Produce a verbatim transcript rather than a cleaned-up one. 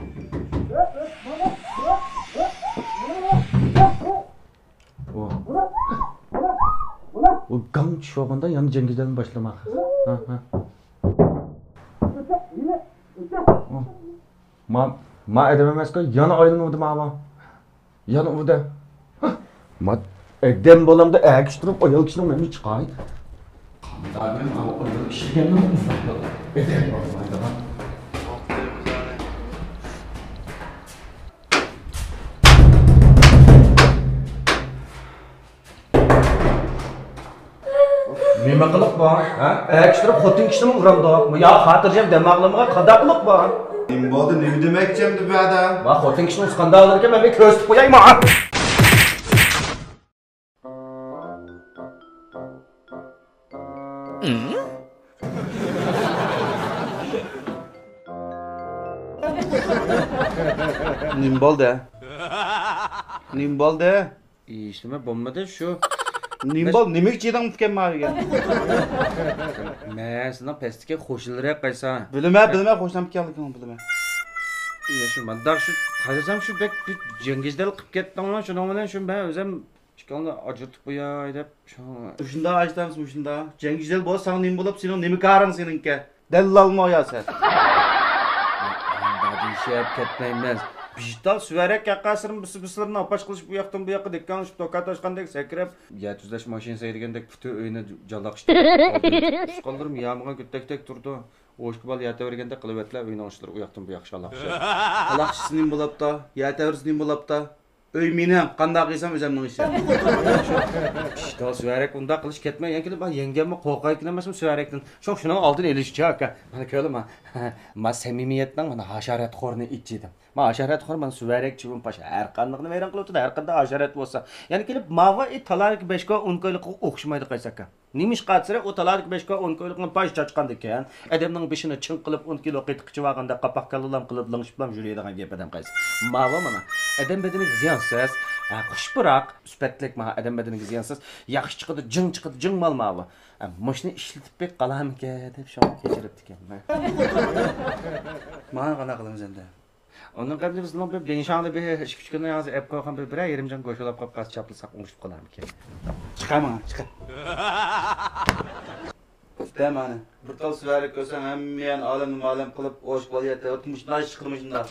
ئۇ، ئۇ گاڭ چۈشۈۋالغاندا يەنە جەڭگىدەلنى باشلىما. ھە، ھە. ئۇ، ما، ما ئادەم ئەمەسكۇ، يەنە ئايلىنىۋىدى ماۋۇ. يەنە ئۇ دە. ما ئادەم بولامدا ئەر كىشى تۇرۇپ ئايال كىشىنىڭ مېنى چىقاي. قانداق بىر ماۋۇ ئايال كىشى ئىكەنمۇ ئۇنداق ئادەم بولمايدىغان. نېمە قىلىق بار؟ ھە؟ ئەر كىشىلەر خوتۇن كىشىنىمۇ ئۇرامدۇق؟ يا خاتىرجەم دەم ئالغىنىغا قانداق قىلىق بار؟ نېمە بولدى؟ نېمە دېمەكچى ئەمدى بۇ يەردە؟ ما خوتۇن كىشىنى ئۇرۇشقان دەۋاتىدىكەن، مەن بىر كۆرسىتىپ قويايما. نېمە بولدى؟ نېمە بولدى؟ ھېچنېمە بولمىدى، شۇ. نېمە بول، نېمە ئۈچۈن يېدىڭ ئىكەن ماۋۇ يەرگە؟ مەن سېنىڭ پەستىكى قوشنىلىرى قايسا؟ بىلىمەن، بىلىمەن، قوشنام ئىكەنلىكىڭنى بىلىمەن. يا شۇ مانداق شۇ، قارىسام شۇ بەك بىر جەڭگىجدەل قىلىپ كەتتىڭلار، شۇنىڭ بىلەن شۇ مەن ئۆزۈم ئىككىڭلارنى ئاجرىتىپ قوياي دەپ شۇ. مۇشۇنداق ئاجرىتامسىز، مۇشۇنداق. جەڭگىجدەل بولساڭ نېمە بولاپ، سېنىڭ نېمە كارىڭ سېنىڭكى؟ دەللالمۇ يا سەن؟ ئۇنداق دېيىشىپ كەتمەيمىز. بىژدال سۈۋەرەك ياقاسىرىم بىسى بىسىلىرىنى ئاپاش قىلىشىپ، ئۇ ياقتىن بۇ ياققا دەككەڭلىشىپ، توكا تاشقاندەك سەكرەپ، يەر تۈزلەش ماشىنىسى ھەيدىگەندەك پۈتۈن ئۆينى جالاقشىتىپ. تۇغقانلىرىم يامىغان كۆتەكتەك تۇرىدۇ. ئوشۇق بالا يەر تەۋرىگەندەك قىلىۋەتلە ئۆينىڭ ئىشلىرى ئۇ ياقتىن بۇ ياققا شالاقشىپ. قالاقچىسى نېمە بولاپتا؟ يەر تەۋرىسە نېمە بولاپتا؟ ئۆي مېنىڭ، قانداق قىلسام ئۆزۈمنىڭ ئىشى. ئىشتال سۈۋەرەك ئۇنداق قىلىش كەتمەي، يەنە كېلىپ، يەڭگەممۇ قورقايدىكەن ئەمەسمۇ سۈۋەرەكتىن. شۇڭا شۇنىڭ ئالدىنى ئېلىشچە ئاكا. مانا كۆرلە ما. ما سەمىمىيەتنىڭ مانا ھاشارەتخورىنى ئېيتچىدىم. ما ھاشارەتخور مانا سۈۋەرەك، چىۋىن، پاشا ھەر قاندىقىنى ۋەيران قىلىۋاتىدۇ، ھەر قانداق ھاشارەت بولسا. يەنە كېلىپ ماۋۇ ئىت تالادىكى بەش كوي ئون كويلۇققا ئوخشىمايدۇ قايسى ئاكا. نېمىشقا دېسە، ئۇ تالادىكى بەش كوي ئون كويلۇقنى پاش چاچقاندىكەن، ئادەمنىڭ بېشىنى چىڭ قىلىپ، ئون كىلو قېتىق قىچىۋالغاندا قاپاق كاللىلام قىلىپ لىڭشىپلام يۈرىدىغان گەپ ئادەم قايسى. ماۋۇ مانا، ئادەم بەدىنىگە زىيانسىز، ھە، خۇشپۇراق، سۈپەتلىك، مانا ئادەم بەدىنىگە زىيانسىز، ياخشى چىقىدۇ، جىڭ چىقىدۇ، جىڭ مال ماۋۇ. ھە، مۇشۇنى ئىشلىتىپ بېقىپ قالارمىكىن دەپ شۇڭا كەچۈرۈپتىكەن. مانا قانداق قىلىمىز ئەمدى؟ ئۇنىڭ قەبلى بىزنىڭ بىر بىڭشاڭدا بىر ئىككى ئۈچ كۈندىن ھازىر ئەپ قويغان بىر بىرەر يېرىم جان گۆش ئۇلاپ قاپ قاز چاپلىساق ئوڭشىلىپ قالارمىكىن؟ چىقار ماڭا، چىقار. دە مانا، بىر تال سۈۋەرەك كۆرسەڭ ھەممە يەرنى ئالەمنى مالەم قىلىپ، ئوشۇق بالا يەتتە، مۇشۇنداق ئىش چىقىدۇ مۇشۇنداق.